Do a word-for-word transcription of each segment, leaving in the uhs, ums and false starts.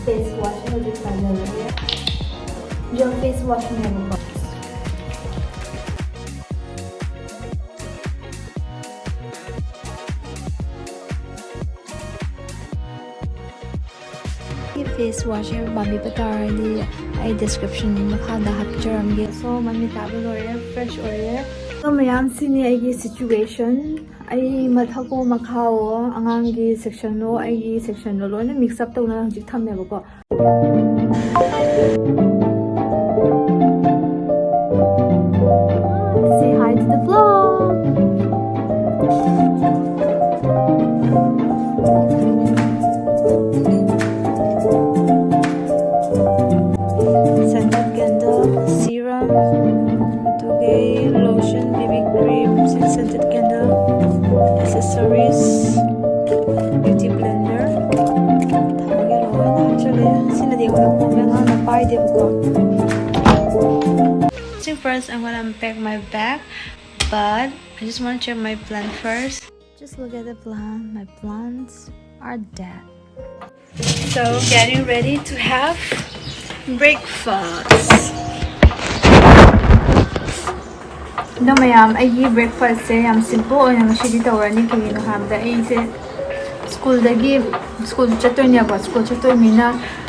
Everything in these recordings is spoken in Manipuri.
Face wash ꯍꯧꯖꯤꯛ ꯇꯥꯖꯔꯒꯦ꯫ Gel face washꯅꯦꯕꯀꯣ꯫ Face washꯁꯦ ꯄꯥꯝꯕꯤꯕ ꯇꯥꯔꯗꯤ ꯑꯩ description ꯃꯈꯥꯗ ꯍꯥꯞꯆꯔꯝꯒꯦ꯫ So ꯃꯥꯏ ꯃꯤꯠ ꯇꯥꯕ ꯂꯣꯏꯔꯦ, fresh ꯑꯣꯏꯔꯦ꯫ ꯑꯗꯣ ꯃꯌꯥꯝ, ꯁꯤꯅꯤ ꯑꯩꯒꯤ situation꯫ ꯑꯩ ꯃꯊꯛꯀꯣ ꯃꯈꯥꯋꯣ, ꯑꯉꯥꯡꯒꯤ sectionꯋꯣ ꯑꯩꯒꯤ sectionꯋꯣ ꯂꯣꯏꯅ mix up ꯇꯧꯅ ꯍꯧꯖꯤꯛ ꯊꯝꯃꯦꯕꯀꯣ꯫ Say hi to the vlog. Scented candle, serum, ꯑꯗꯨꯒ lotion, BB cream, scented candle, accessories, beauty blender, ꯊꯝꯃꯒꯦ꯫ ꯂꯣꯏꯅ ꯍꯥꯞꯆꯜꯂꯦ꯫ ꯁꯤꯅꯗꯤ ꯑꯩꯉꯣꯟꯗ ꯀꯣꯝꯃꯦ, ꯑꯉꯥꯡꯅ ꯄꯥꯏꯗꯦꯕꯀꯣ꯫ So first, I'm gonna unpack my bag, but I just wanna check my plant first. Just look at the plant. My plants are dead. So, getting ready to have breakfast. ꯑꯗꯣ ꯃꯌꯥꯝ, ꯑꯩꯒꯤ breakfastꯁꯦ ꯌꯥꯝ simple ꯑꯣꯏꯅ ꯉꯁꯤꯗꯤ ꯇꯧꯔꯅꯤ꯫ ꯀꯩꯒꯤꯅꯣ ꯍꯥꯏꯕꯗ ꯑꯩꯁꯦ schoolꯗꯒꯤ, school ꯆꯠꯇꯣꯏꯅꯦꯕ꯫ School ꯆꯠꯇꯣꯏꯅꯤꯅ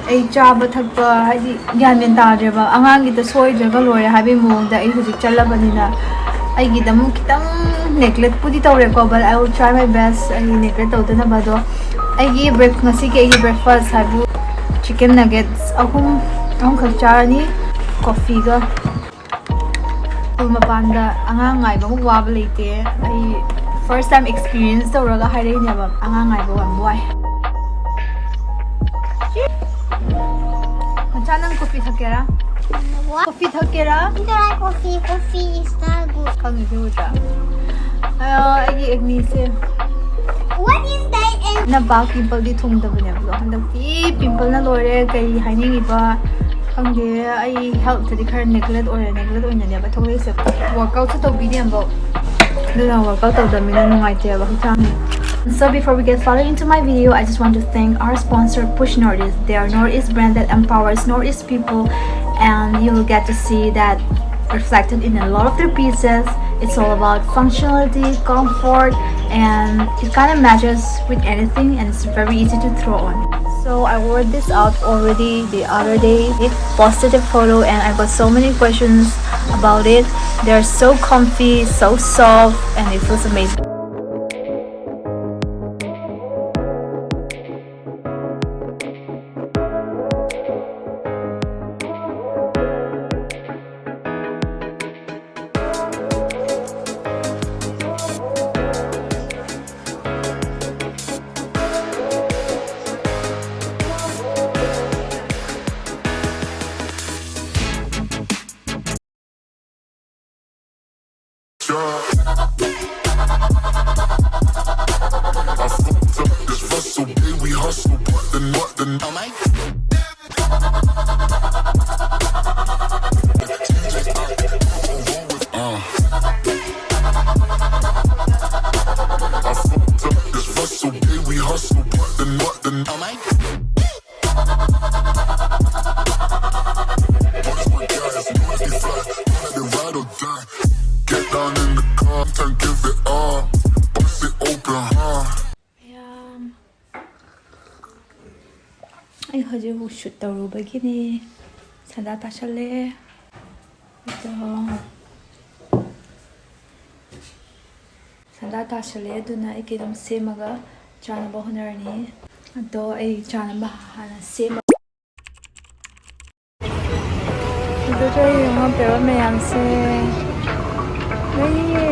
ꯑꯩ ꯆꯥꯕ ꯊꯛꯄ ꯍꯥꯏꯗꯤ ꯒ꯭ꯌꯥꯟ ꯃꯦꯟ ꯇꯥꯗ꯭ꯔꯦꯕ꯫ ꯑꯉꯥꯡꯒꯤꯗ ꯁꯣꯏꯗ꯭ꯔꯒ ꯂꯣꯏꯔꯦ ꯍꯥꯏꯕꯒꯤ ꯃꯑꯣꯡꯗ ꯑꯩ ꯍꯧꯖꯤꯛ ꯆꯠꯂꯕꯅꯤꯅ ꯑꯩꯒꯤꯗ ꯑꯃꯨꯛ ꯈꯤꯇꯪ neglectꯄꯨꯗꯤ ꯇꯧꯔꯦꯀꯣ, but I will try my best ꯑꯩ neglect ꯇꯧꯗꯅꯕ꯫ ꯑꯗꯣ ꯑꯩꯒꯤ break-, ꯉꯁꯤꯒꯤ ꯑꯩꯒꯤ breakfast ꯍꯥꯏꯕꯨ chicken nuggets ꯑꯍꯨꯝ, ꯑꯍꯨꯝꯈꯛ ꯆꯥꯔꯅꯤ coffeeꯒ꯫ School ꯃꯄꯥꯟꯗ ꯑꯉꯥꯡ ꯉꯥꯏꯕꯃꯨꯛ ꯋꯥꯕ ꯂꯩꯇꯦ꯫ ꯑꯩ first time experience ꯇꯧꯔꯒ ꯍꯥꯏꯔꯛꯏꯅꯦꯕ, ꯑꯉꯥꯡ ꯉꯥꯏꯕ ꯌꯥꯝ ꯋꯥꯏ꯫ ꯃꯆꯥ, ꯅꯪ coffee ꯊꯛꯀꯦꯔꯥ? What? Coffee ꯊꯛꯀꯦꯔꯥ? Don't like coffee. Coffee is not good. ꯈꯪꯉꯤꯁꯦ ꯎꯗ꯭ꯔꯥ? ꯑꯥ, ꯑꯩꯒꯤ acneꯁꯦ꯫ What is that? ꯅꯄꯥꯛ pimpleꯗꯤ ꯊꯨꯡꯗꯕꯅꯦꯕ, ꯑꯗꯣ ꯍꯟꯗꯛꯇꯤ pimpleꯅ ꯂꯣꯏꯔꯦ꯫ ꯀꯩ ꯍꯥꯏꯅꯤꯡꯉꯤꯕ ꯈꯪꯗꯦ꯫ ꯑꯩ healthꯇꯗꯤ ꯈꯔ neglect ꯑꯣꯏꯔꯦ, neglect ꯑꯣꯏꯅꯅꯦꯕ ꯊꯣꯛꯂꯛꯏꯁꯦ꯫ Workoutꯁꯨ ꯇꯧꯕꯤꯗꯦ ꯑꯃꯐꯥꯎ, ꯑꯗꯨꯅ workout ꯇꯧꯗꯕꯅꯤꯅ ꯅꯨꯡꯉꯥꯏꯇꯦꯕ ꯍꯛꯆꯥꯡꯁꯦ꯫ So before we get further into my video, I just want to thank our sponsor, Push Northeast. They are Northeast brand that empowers Northeast people, and you will get to see that reflected in a lot of their pieces. It's all about functionality, comfort, and it kind of matches with anything, and it's very easy to throw on. So I wore this out already the other day. I posted a photo and I got so many questions about it. They're so comfy, so soft, and it feels amazing. ꯃꯌꯥꯝ, ꯑꯩ ꯍꯧꯖꯤꯛ ꯁꯨꯠ ꯇꯧꯔꯨꯕꯒꯤꯅꯦ꯫ ꯁꯟꯗꯥ ꯇꯥꯁꯜꯂꯦ꯫ ꯑꯗꯣ ꯁꯟꯗꯥ ꯇꯥꯁꯜꯂꯦ, ꯑꯗꯨꯅ ꯑꯩ ꯀꯩꯅꯣꯝ ꯁꯦꯝꯃꯒ ꯆꯥꯅꯕ ꯍꯣꯠꯅꯔꯅꯤ꯫ ꯑꯗꯣ ꯑꯩ ꯆꯥꯅꯕ ꯍꯥꯟꯅ ꯁꯦꯝꯃ ꯑꯗꯨꯗ ꯌꯦꯡꯉꯣ, ꯄꯦꯔꯣꯠ ꯃꯌꯥꯝꯁꯦ꯫ ꯂꯩꯌꯦ꯫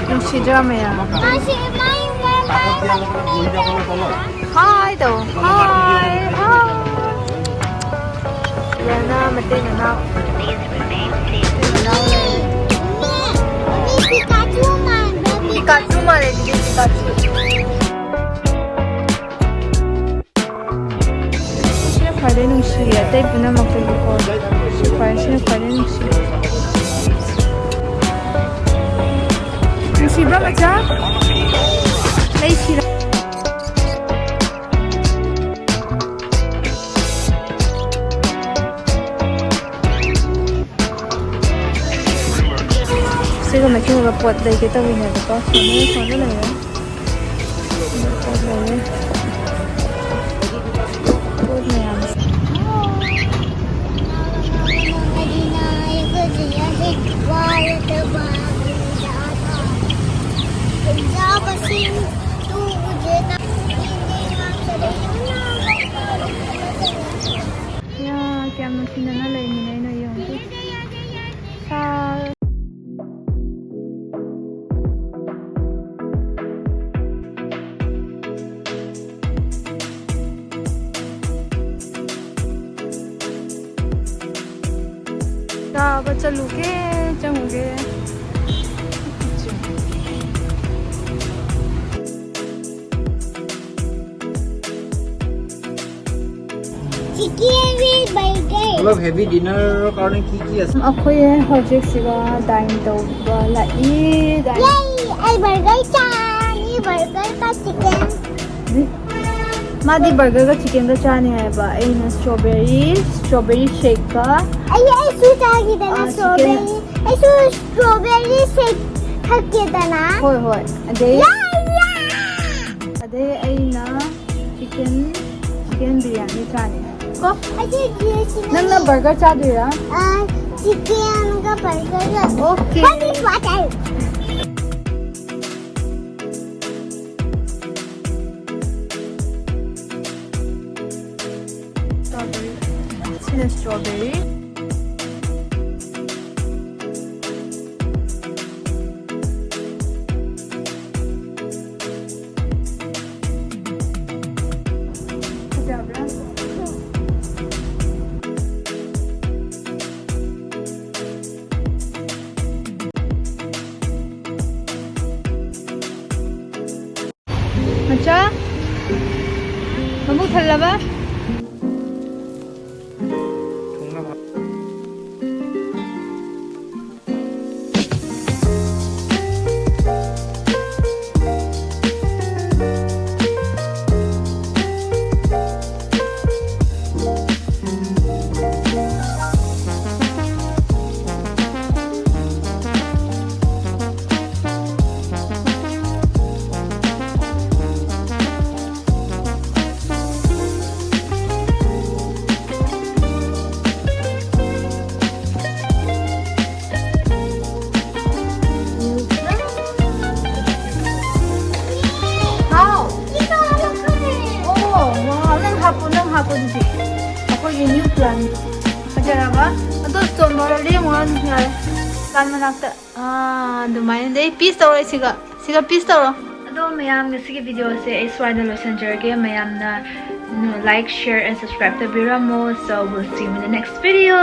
ꯅꯨꯡꯁꯤꯗ꯭ꯔꯥ ꯃꯌꯥꯝ? ꯍꯥꯏ ꯇꯧ꯫ ꯍꯥꯏ, ꯍꯥꯏ꯫ ꯌꯦꯡꯉꯣ, ꯃꯇꯩ ꯃꯅꯥꯎ꯫ ꯃꯇꯩ ꯃꯅꯥꯎ ꯂꯩ꯫ ꯄꯤꯀꯥꯆꯨ ꯃꯥꯜꯂꯦ, ꯄꯤꯀꯥꯆꯨ꯫ ꯁꯤꯅ ꯈ꯭ꯋꯥꯏꯗꯩ ꯅꯨꯡꯁꯤꯌꯦ, ꯑꯇꯩ ꯄꯨꯝꯅꯃꯛꯇꯒꯤꯀꯣ꯫ ꯁꯤ ꯈ꯭ꯋꯥꯏ, ꯁꯤꯅ ꯈ꯭ꯋꯥꯏꯗꯩ ꯅꯨꯡꯁꯤ꯫ ꯁꯤꯕ꯭ꯔꯥ, ꯃꯆꯥ? ꯂꯩ ꯁꯤꯔ? ꯁꯤꯒꯨꯝꯕ ꯁꯤꯒꯨꯝꯕ ꯄꯣꯠ ꯂꯩꯒꯦ ꯇꯧꯔꯤꯅꯦꯕꯀꯣ꯫ ꯁꯣꯝꯗ, ꯁꯣꯝꯗ ꯂꯩꯔꯦ꯫ ꯄꯣꯠ ꯂꯩꯔꯦ꯫ ꯄꯣꯠ ꯃꯌꯥꯝꯁꯦ꯫ ꯌꯥ, ꯀꯌꯥꯝ ꯅꯨꯡꯁꯤꯅꯅ ꯂꯩꯃꯤꯟꯅꯩꯅꯣ ꯌꯦꯡꯉꯨ꯫ ꯁꯥ-, ꯆꯥꯕ ꯆꯠꯂꯨꯒꯦ, ꯆꯪꯉꯨꯒꯦ꯫ Chicken with burger. অলপ হেভি ডিনাৰৰ কাৰণে কি কি আছে? ꯑꯩꯈꯣꯏ ꯍꯧꯖꯤꯛꯁꯤꯒ ꯗꯥꯏꯟ ꯇꯧꯕ ꯂꯥꯛꯏ꯫ ꯗꯥꯏꯟ Yay! ꯑꯩ ꯕꯔꯒꯔ ꯆꯥꯅꯤ, ꯕꯔꯒꯔꯒ ꯆꯤꯀꯟ꯫ ꯃꯥꯗꯤ ꯕꯔꯒꯔꯒ ꯆꯤꯀꯟꯒ ꯆꯥꯅꯤ ꯍꯥꯏꯕ꯫ ꯑꯩꯅ ꯁ꯭ꯇ꯭ꯔꯣꯕꯦꯔꯤ, ꯁ꯭ꯇ꯭ꯔꯣꯕꯦꯔꯤ ꯁꯦꯛꯀ ꯑꯩ, ꯑꯩꯁꯨ ꯆꯥꯈꯤꯗꯅ ꯑꯥ, ꯁ꯭ꯇ꯭ꯔꯣꯕꯦꯔꯤ꯫ ꯆꯤꯀꯟ꯫ ꯑꯩꯁꯨ ꯁ꯭ꯇ꯭ꯔꯣꯕꯦꯔꯤ ꯁꯦꯛ ꯊꯛꯀꯦꯗꯅ꯫ ꯍꯣꯏ, ꯍꯣꯏ꯫ ꯑꯗꯩ ꯌꯥ, ꯌꯥ! ꯑꯗꯩ ꯑꯩꯅ ꯆꯤꯀꯟ, ꯆꯤꯀꯟ ꯕꯤꯔꯌꯥꯅꯤ ꯆꯥꯅꯤ꯫ ꯀꯣ? ꯑꯩꯁꯨ ꯖꯨꯁ ꯅꯪꯅ ꯕꯔꯒꯔ ꯆꯥꯗꯣꯏꯔꯥ? ꯑꯥ, ꯆꯤꯀꯟꯒ ꯕꯔꯒꯔꯒ꯫ ꯑꯣꯀꯦ꯫ What is water? ꯁꯤꯅ ꯁ꯭ꯇ꯭ꯔꯣꯕꯦꯔꯤ꯫ ꯐꯖꯕ꯭ꯔꯥ? ꯃꯆꯥ, ꯃꯕꯨꯛ ꯊꯜꯂꯕ? ꯌꯥꯔꯕ? ꯑꯗꯣ ꯆꯣꯝꯕꯔꯣ, ꯂꯦꯡꯉꯨꯔꯅꯨ, ꯌꯥꯔꯦ꯫ ꯀꯥꯟ ꯃꯅꯥꯛꯇ꯫ ꯑꯥ, ꯑꯗꯨꯃꯥꯏꯅ꯫ ꯑꯗꯩ peace ꯇꯧꯔꯣ ꯁꯤꯒ꯫ ꯁꯤꯒ peace ꯇꯧꯔꯣ꯫ ꯑꯗꯣ ꯃꯌꯥꯝ, ꯉꯁꯤꯒꯤ video ꯁꯦ ꯑꯩ ꯁ꯭ꯋꯥꯏꯗ ꯂꯣꯏꯁꯤꯟꯖꯔꯒꯦ꯫ ꯃꯌꯥꯝꯅ, you know, like, share and subscribe ꯇꯧꯕꯤꯔꯝꯃꯣ꯫ So we'll see you in the next video.